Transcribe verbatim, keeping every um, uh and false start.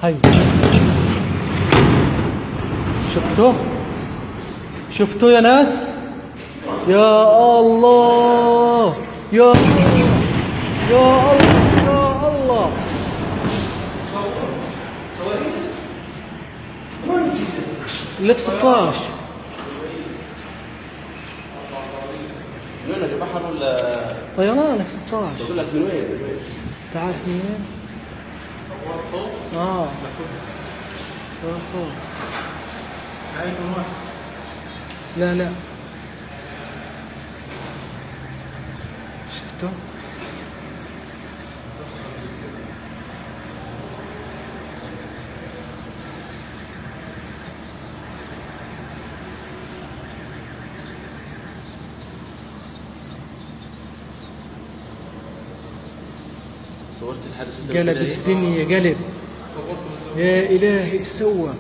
هاي. شفتوا؟ شفتوا يا ناس؟ يا الله. يا، يا الله. يا الله. لك ستاش. من وين؟ البحر ولا؟ طيران لك ستاش. بقول لك من وين؟ من وين؟ تعرف من وين؟ صورت خوف؟ آه. صورت خوف. هاي كم واحد؟ لا، لا. شفتوا؟ صورت الحادث قلب الدنيا، قلب. يا إلهي، سوى.